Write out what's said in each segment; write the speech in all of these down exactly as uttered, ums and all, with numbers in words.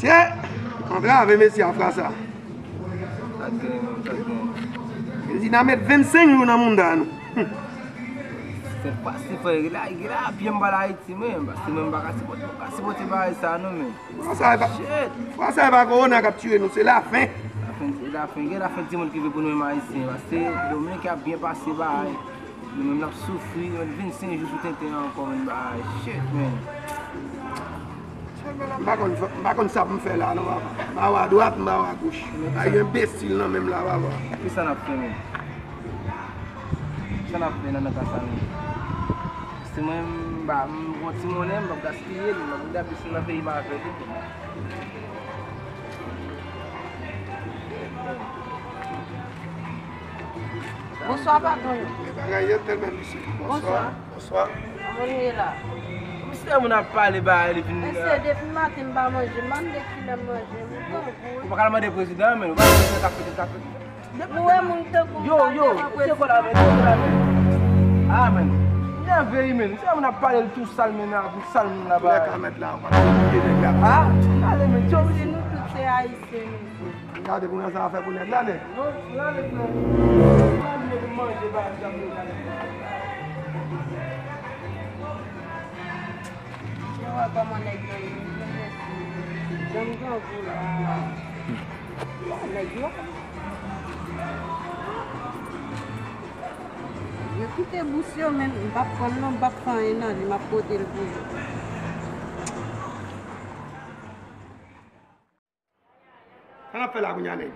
Chè! Antrave mesye a, fra sa. Sa k genyen menm, sa k genyen? Prezidan met vennsenk jou nan mounda nou. Hum. Se pase frè, rela, rela, pye m pa la Ayiti, men, paske mwen m pa ka sipòte, m pa ka sipòte bagay sa, non, men. Fra sa e pa, fra sa e pa kowona k ap tiye nou, se lafen. Lafen, se lafen. Gen lafen timoun ki vle pou nou menm Ayisyen, paske Dominiken ap byen pase bagay. Nou menm n ap soufri, nou met vennsenk jou sou tenten an ankò, men bagay shit, men. M pa konn, m pa konn sa pou m fè la, non, papa. M ba w adwat, m ba w agoch. Ay, enbesil nan menm la, papa. Kisa n ap fè, men? Kisa n ap fè nan, nan ka sa, men? Si mwen, m ba, m gon ti monnen, m p ap gaspiye l, m ap gade si nan peyi m avè l. Bonswa, patwon yo. Bagay yo tèlman misye. Bonswa. Bonswa. Kòman nou ye la? Misye moun ap pale ba li vin. Mesye, depi maten m pa manje, m pa mande kilè m manje, m grangou wi. Ou pa ka mande prezidan, men ou pa mande prezidan k ap fete, k ap fete. Depi ou wè moun tankou m yo, pa yo, gen se kò la, men, se kò la, men. Ah, men. Nève wi, men. Se moun ap pale l tou sal, men, nan ap sal moun la ba. Lè ka mèt la, ou pa ka mande nèg la. Ah, ale, men, yo, si nou tout se Ayisyen, mesye. Gade kounya sa a fè pou nèg la, nèg. Non, la, nèg la. Manje ba, nèg la. Yo, wè kòman nèg yo ye, mesye. Jan m grangou la. Nèg yo. Yo kite bous yo, men m p ap pran l non, m p ap fè anyen nan li, m ap pote l pou yo. Sa n ap fè la kounya, nèg?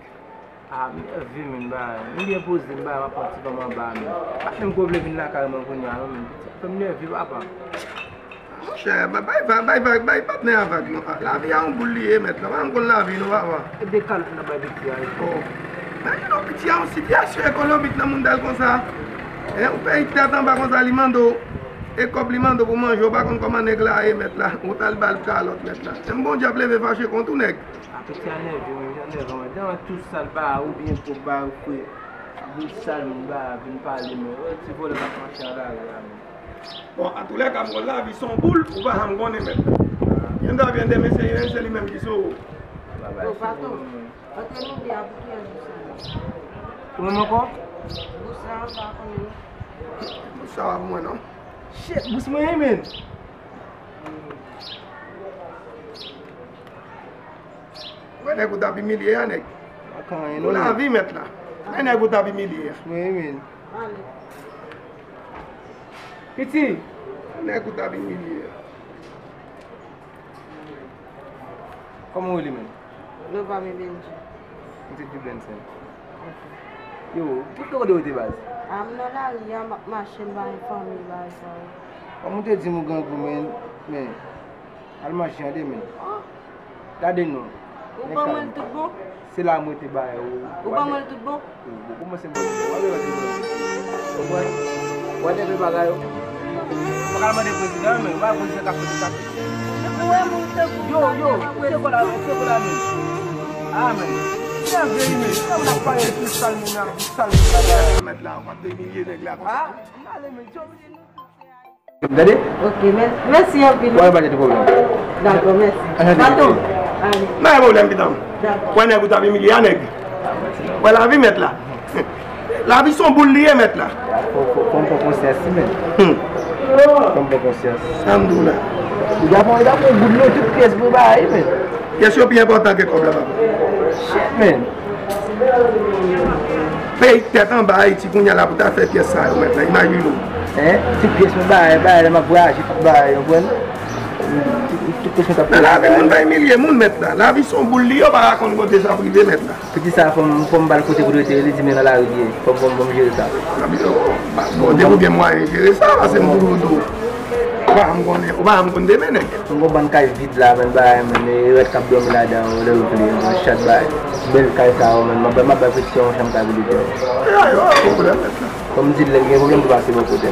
Ah, m nève, men, bay. M byen poze, m bay, m ap pran ti van m anba, men. Pa menm ko vle vin lakay mwen kounya, non, men. Piti ap fè m nève, papa. Monchè, bay, bay vag, bay vag, bay patnè a vag, non. Ah, lavi a yon boul li ye, mèt la. Pa janm konn lavi, non, papa. E de kalòt n ap bay piti a, wi. Oh. Imajine w, piti a yon sitiyasyon ekonomik nan mounda l konsa. Hein, ou peye tèt anba konsa, li mande w. E kòb li mande w pou manje, ou pa konn kòman nèg la ye, mèt la. Ou t al ba l kalòt, mèt la. Menm Bondye ap leve fache kont ou, nèg. A piti a nève, men, jan nève, men. Devan tout sal ba ou byen pwòp ba ou fre. Bouch sal moun ba vin pale, men. Wè ti vòlè k ap mache nan lari a, men. Bon, antoulèka, m konn lavi se yon boul, ou pa janm konnen, mèt. Yon ta vyen demen, se, se li menm ki sou ou. Bon, patwon, antre nou de a pou ki jan jou sa ye? Ou menm ankò? Bous la, m pa konnen non. Bous sa pa pou mwen, non. Shit, bous mwen ye, men. Wè nèg ou t ap imilye a, nèg. Pa ka anyen non, men. Pou lavi, mèt la. Wè nèg ou t ap imilye a. Wi, men. Piti. Wè nèg ou t ap imilye a. Kòman w rele, men? Lova, men Benji. M se Dublensen. Ok. Yo, ki kote w te, baz? A, m nan lari a, m ap mache, m pa gen fanmi, bagay sa yo. Kòm ou te di m ou grangou, men, men. Al manje an demen. Oh. Gade non. Ou ban mwen l tout bon? Se la mwen te bay ou. Ou ban mwen l tout bon? Ou kòmanse mwen. Ou wè, ou wè, ou wè bagay yo. Ou pa ka mande prezidan, men ou pa prezidan ka fè sa. Ou wè moun tankou yo, yo, se kò la, se kò la, men. Ah, men. Se vre, men. Se moun ap pale tout sal, men, ap sal, men. Mèt la, w ap demilye nèg la konsa. Ah, m ale, men. Gade. Ok, mè-, mèsi anpil. Wè, pa gen pwoblèm. Dakò, mèsi. Patwon, ale. Pa gen pwoblèm, pitan. Dakò. Wè nèg ou t ap imilye a, nèg. Wè lavi mèt la. Lavi se yon boul li ye, mèt la. Fò, fò, fò m pran konsyans, wi, men. Hmm. Fò m pran konsyans. Sa m di w la. Ou ta pran, ou ta pran goud non, tout pyès pou bagay, men. Pyès yo pi enpòtan ke kòb la, papa. Shit, men. Peyi tèt anba Ayiti kounye a la pou ta fè pyès sa yo, mèt la, imajine w. Hein? Ti pyès mwen bay, bay, lè m ap vwayaje, tout bagay, ou konprann? Tout, tout pyès mwen t ap fè. Nan lavi, moun pa imilye moun, mèt la. Lavi se yon boul li ye, ou pa ka konn kote sa ap rive, mèt la. Piti sa, fò m, fò m ba l kote pou l rete, li di men nan lari li ye. Fò m, fò m, fò m jere sa. Lavi, oh, bon, depi w gen mwayen jere sa, paske m toujou di w. Ou pa janm konnen, ou pa janm konn demen, nèg. M gon bann kay vid la, men bagay, men, e rèd k ap dòmi ladan, lè yo vle, yon chat bagay. Bèl kay sa yo, men, m ap, m ap bay peti yon chanm kay pou li dòmi. Ya, yo, pwoblèm, mèt la. Kòm m di l, lè l gen pwoblèm, pou pase bò kote m.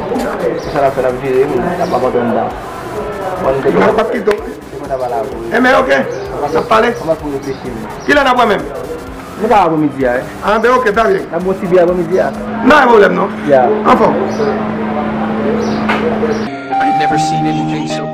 Sa l ap fè, l ap vire, men, l ap abandone la. Mwen, m te... Mwen p ap kite w. Se konn ap pale avè w. Enben, ok. N ap pale. N ap pou reflechi, men. Kilè n ap wè menm? Nou ka apre midi a, wi. Ah, ben, ok, ta byen. N ap bon ti bè apre midi a. Nan pwoblèm, non? Ya. Anfòm. I never seen anything so